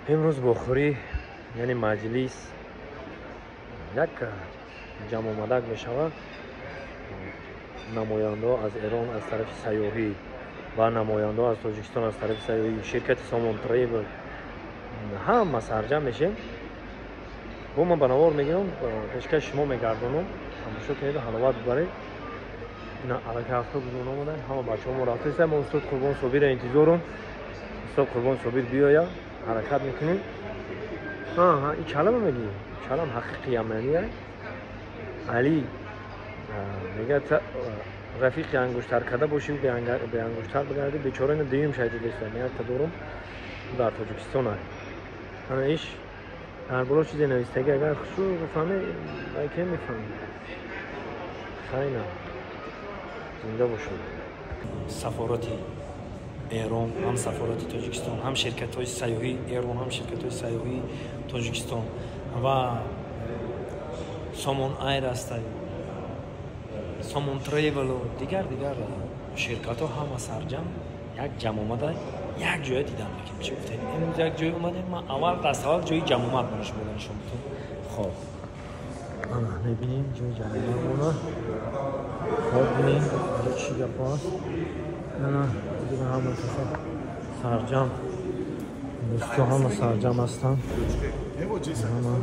Имрӯз бохӯрӣ, яъне маҷлис, як ҷамъомадак мешавад. Намояндаҳо аз Эрон аз тарафи сайёҳӣ ва намояндаҳо аз Тоҷикистон аз тарафи сайёҳӣ, ширкати Сомон Тревел, ҳама сарҷамъ мешем. Бо ман ба навор мегирам, пешкаши шумо мегардонам. Тамошо кунед, ҳаловат бибаред. Ина аллакай автобус омадан, ҳама бачаҳо мо рафтаистем. Мо устод Қурбон Собирро интизорум. Устод Қурбон Собир биёяд, ҳаракат мекунем. Ин чалама мегӣ? Чалам ҳақиқи ямания. Али мегӯяд рафиқи ангуштар карда бошӣ, беангуштар бигарди. Бечора ина дуюм шайди деста. Меяд дорум дар Тоҷикистон ай. Ана иш дар боло чизе навистагӣ, агар хушу бифаҳмӣ, ки мефаҳмӣ. Хайна. Зинда бошед. Сафорати Эрон, ҳам сафорати Тоҷикистон, ҳам ширкатҳои сайёҳии Эрон, ҳам ширкатҳои сайёҳии Тоҷикистон ва Сомон Айр ҳастанд, Сомон Тревелу дигар дигар ширкатҳо ҳама сарҷамъ як ҷамъомада як ҷоя дидам мекунем. Чӣ гуфтем? Имрӯз як ҷой омадем. Ман аввал даставвал ҷои ҷамъомад барои шумо нишон бидам. Хоб, ана мебинем ҷои ҷамъомад. Хоб, бинем инҷо чӣ гапҳо аст. Ана дигар ҳама каса сарҷамъ, дӯсто ҳама сарҷамъ ҳастанд. Ҳама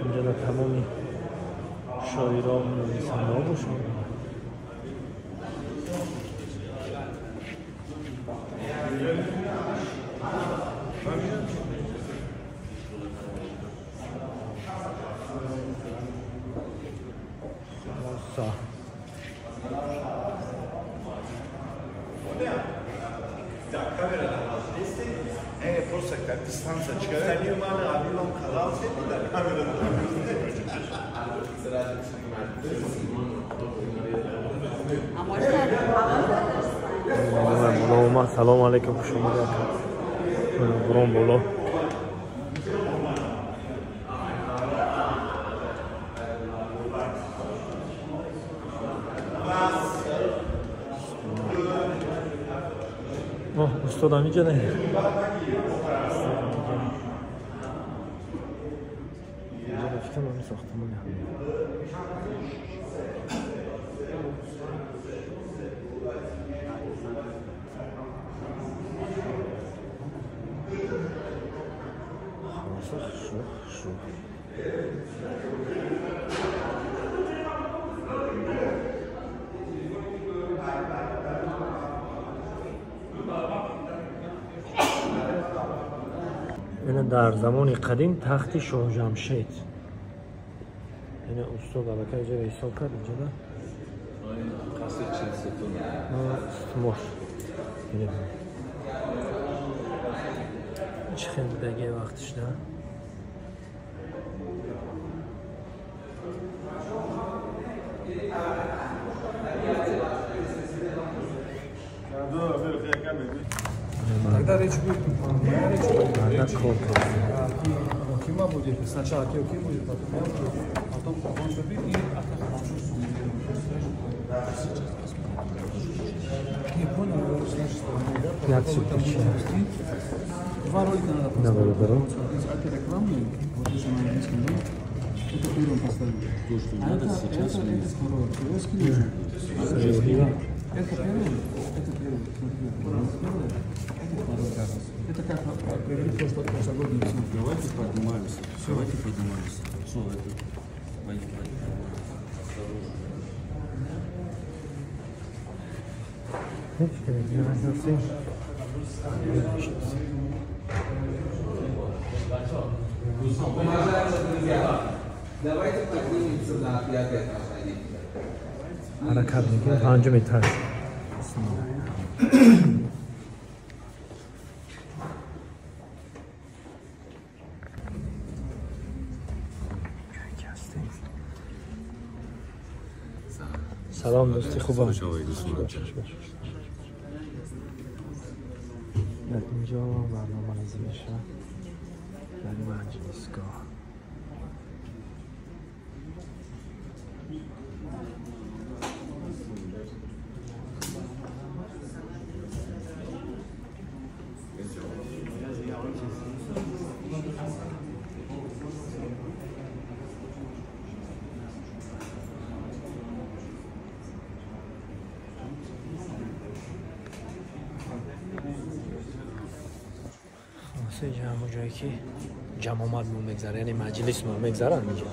инҷо дар тамоми шоиро нависандаҳо бошанд. Салом алейкум, хуш омадед. Бурон боло. Оҳ, устод ҳаминҷа не? Инҷа рафтам ҳамин сохтмони ҳамин. Ина дар замони қадим тахти Шоҳ Ҷамшед. Ина устод аллакай ҷоро ҳисоб кард инҷода. Қасри чилсутун. Мош. Чӣ хел будаги вақтиш да? Тогда речь будет, моя речь будет. Речь Кима будет, сначала Кима будет, потом я буду, потом он забит и Не понял, с нашей стороны, да? Два ролика надо поставить. Это рекламный, вот уже на английском, да? Это первым поставили. То, что надо сейчас. Это второй. Его скинули. Это первый, это первый. Это второй. Это как провели прошлый прошлогодний письмо. Давайте поднимаемся. Давайте поднимаемся. Все, это. Пойдем, пойдем. Давайте поднимемся на пятый этаж. Ҳаракат мекунем панҷум этаж. Салом дӯсти хубам. Дар инҷо барномарезӣ мешавад дар маҷлисгоҳ. Инҷа ҳамон ҷое ки ҷамомат мо мегзара, яъне маҷлис мо мегзара ҳаминҷо.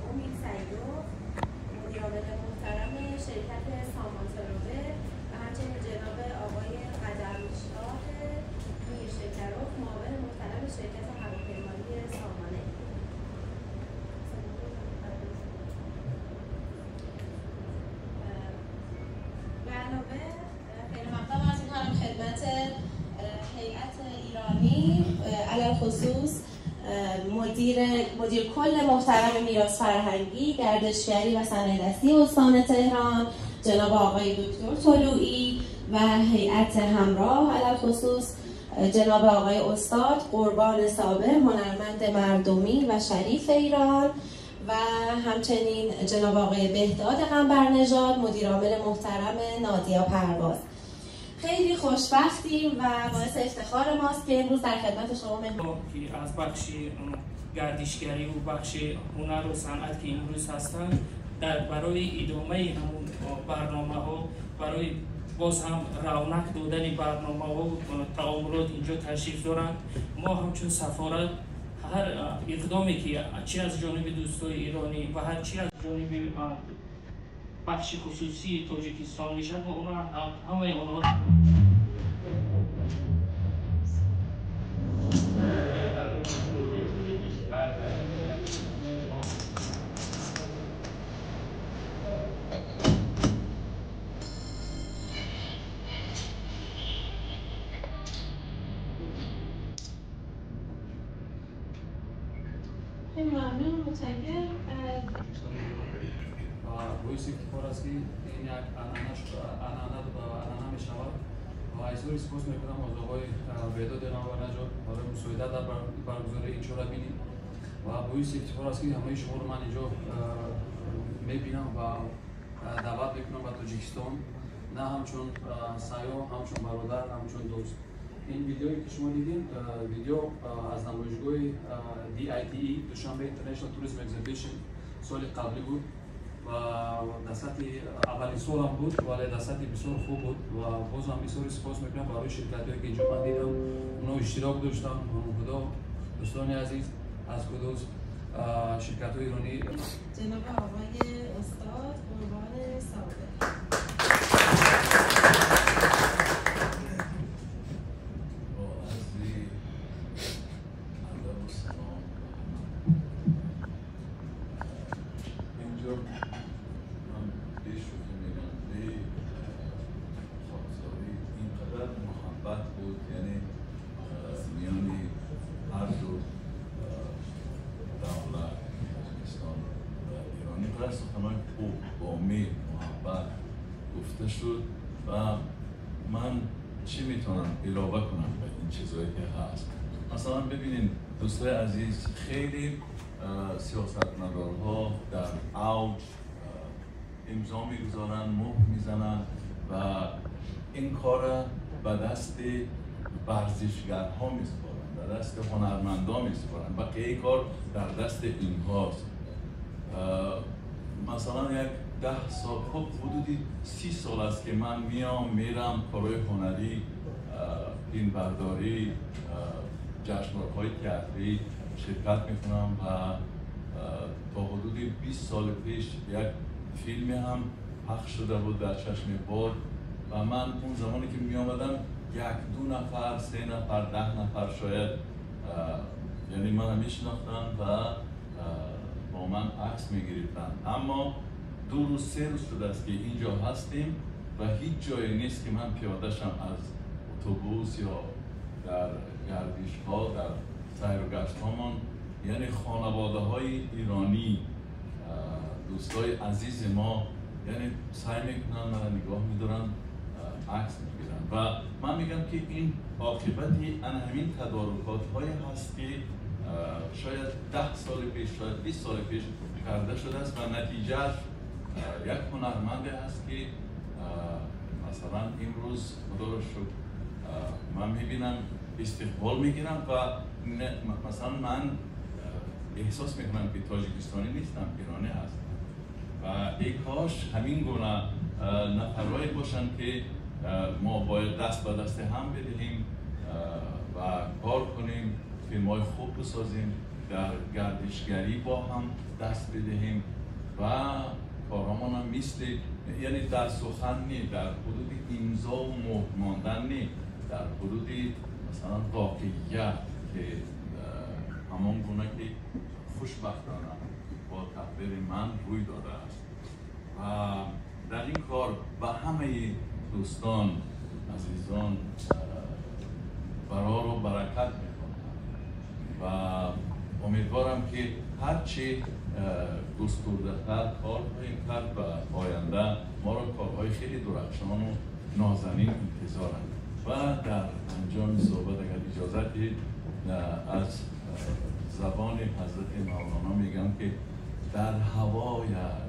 امید سیدوف، مدیرعامل محترم شرکت سامان تراول و همچنین جناب آقای قدمشاه میرشکروف، معاون محترم شرکت هواپیمایی سامانه. به علاوه خیلی مقدم عرض می‌کنم خدمت هیئت ایرانی، علی‌الخصوص مدیر کل محترم میراث فرهنگی، گردشگری و صنایع دستی استان تهران جناب آقای دکتر طلوعی و هیئت همراه، علی‌الخصوص جناب آقای استاد قربان صابر، هنرمند مردمی و شریف ایران، و همچنین جناب آقای بهداد قنبرنژاد، مدیر عامل محترم نادیا پرواز. خیلی خوشبختیم و باعث افتخار ماست که امروز در خدمت شما مهمان که از بخش گردشگری و بخش هنر و صنعت که امروز هستند در برای ادامه همون برنامه ها، برای باز هم رونق دادن برنامه ها و تعاملات اینجا تشریف دارند. ما همچون سفارت هر اقدامی که چی از جانب دوستای ایرانی و هر چی از جانب بخش خصوصی تاجیکستان میشه و اونها همه اونها خیلی ممنون، متشکرم. боиси ифтихор аст ки ин як анъана мешавад ва изҳори сипос мекунам аз оғои Беҳдоди Қанбарнаҷод барои мусоидат дар баргузории ин чорабинӣ ва боиси ифтихор аст ки ҳамаи шуморо ман инҷо мебинам ва даъват мекунам ба Тоҷикистон, на ҳамчун сайёҳ, ҳамчун бародар, ҳамчун дӯст. Ин видеое ки шумо дидем, видео аз намоишгоҳи DITE, Душанбе International Tourism Exhibition, соли қаблӣ буд ва дар сатҳи аввалин солам буд, вале дар сатҳи бисёр хуб буд ва бозам бисёри сипос мекунам барои ширкатҳое ки инҷо ман дидам, онҳо иштирок доштанд. Худо дӯстони азиз аз Кудус, ширкатҳои иронӣ. جناب آقای استاد قربان صابر. گفته شد و من چی میتونم علاوه کنم به این چیزهایی که هست. مثلا ببینین دوستای عزیز، خیلی سیاستمدارها در اوج امضا میگذارن، مهر میزنن و این کار به دست ورزشگرها میسپارن، به دست هنرمندا میسپارن، بقیه کار در دست اینهاست. مثلا یک 10 سال، خب حدودی 30 سال است که من میام میرم کارهای هنری، فیلمبرداری، جشنواره‌های تئاتری شرکت میکنم و تا حدود 20 سال پیش یک فیلمی هم پخش شده بود در چشم باد و من اون زمانی که می آمدم 1-2 نفر، 3 نفر، 10 نفر شاید، یعنی من میشناختن و با من عکس میگرفتن. اما 2 روز 3 روز شده است که اینجا هستیم و هیچ جایی نیست که من پیاده شم از اتوبوس یا در گردش ها، در سیر و گشت هامان. یعنی خانواده های ایرانی، دوستای عزیز ما، یعنی سعی میکنن من نگاه میدارن، عکس میگیرن و من میگم که این عاقبتی همین تدارکات های هست که شاید 10 سال پیش، شاید 20 سال پیش کرده شده است و نتیجهش یک هنرمند هست که مثلا امروز خدا رو شکر من میبینم استقبال میگیرم و مثلا من احساس میکنم که تاجیکستانی نیستم، ایرانی هستم و ای کاش همین گونه نفرهایی باشن که ما باید دست به دست هم بدهیم و کار کنیم، فیلم‌های خوب بسازیم، در گردشگری با هم دست بدهیم و کارهامون هم مثل، یعنی در سخن نی، در حدود امضا و مهر ماندن نی، در حدود مثلا واقعیت که همان گونه که خوشبختانه با تقدیر من روی داده است. و در این کار به همه دوستان عزیزان برار و برکت میکنم و امیدوارم که هرچی گسترده‌تر کار خواهیم کرد و آینده ما را کارهای خیلی درخشان و نازنین انتظارند. و در انجام صحبت اگر اجازه دهید از زبان حضرت مولانا میگم که در هوایت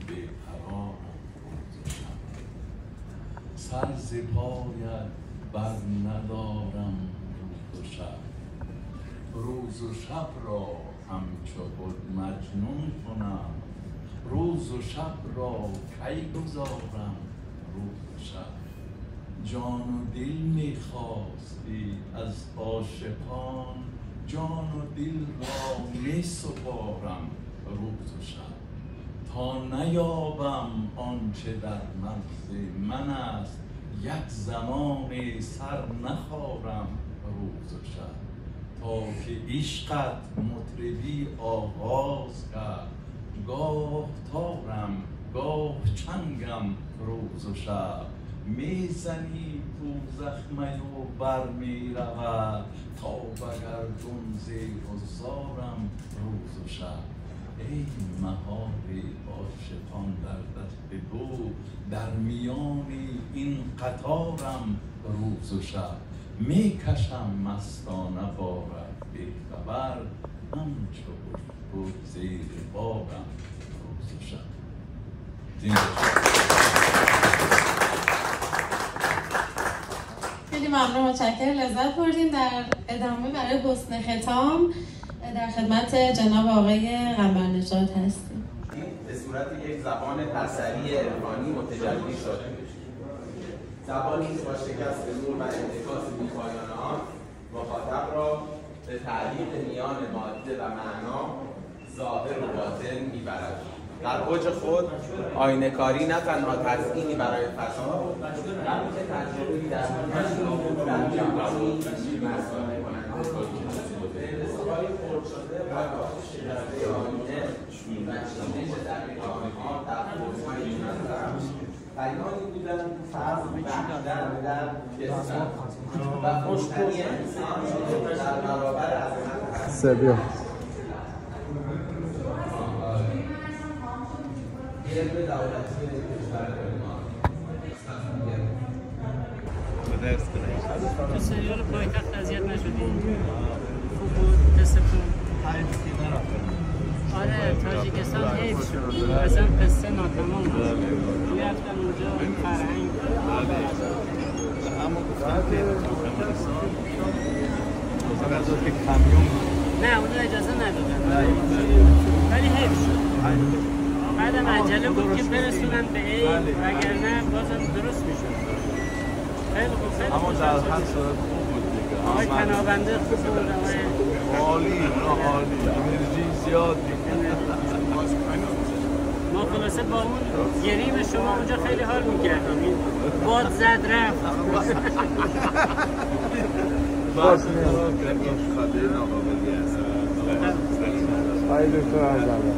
بیقرارم روز و شب، سر ز پایت بر ندارم روز و شب، روز و شب را همچو خود مجنون کنم، روز و شب را کی گذارم روز و شب. جان و دل میخواستی از عاشقان، جان و دل را می سپارم روز و شب. تا نیابم آنچه در مغز من است، یک زمان سر نخارم روز و شب. تا که عشقت مطربی آغاز کرد، گاه تارم گاه چنگم روز و شب. میزنی تو زخمه و بر می رود، تا بگردون زیر و زارم روز و شب. ای مهار عاشقان در دست تو، در میان این قطارم روز و شب. میکشم مستانه بارد بیخبر، همچو بود زیر بارم روز و شب. خیلی ممنون، متشکرم، لذت بردیم. در ادامه برای حسن ختام در خدمت جناب آقای قنبرنژاد هستیم. به صورت یک زبان بصری عرفانی متجلی شد، زبانی که با شکست نور و انعکاس بی‌پایان آن مخاطب را به تعلیق میان ماده و معنا، ظاهر و باطن میبرد. در اوج خود آینه‌کاری نه تنها تزئینی برای فضا، بلکه تجربه‌ای در مسائل کننده هندسه‌های خرد شده و کاهش شکسته آینه و چینش دقیق آنها در فرم‌های منظم بیانی بودند وحدت در کثرت و فروتنی انسان در برابر عظمت. تو سریال پایتخت اذیت نشدی؟ خوب بود قصه‌تون؟ آره تاجیکستان حیف شد، اصلا قصه ناتمام بود. میرفتن اونجا فرهنگ. اما گفتن که ترکمنستان که کامیون نه اونو اجازه ندادن، ولی حیف شد. بعدم عجله بود که برسونن به عید، وگرنه بازم درست میشد. خیلی خوب، خیلی اما در هر صورت خوب بود دیگه. آقای تنابنده خوب بود، آقای عالی، اونا عالی، انرژی زیاد دیگه. ما خلاصه با اون گریم شما اونجا خیلی حال میکردیم. باد زد رفت. باز آقای دکتر ارزنده.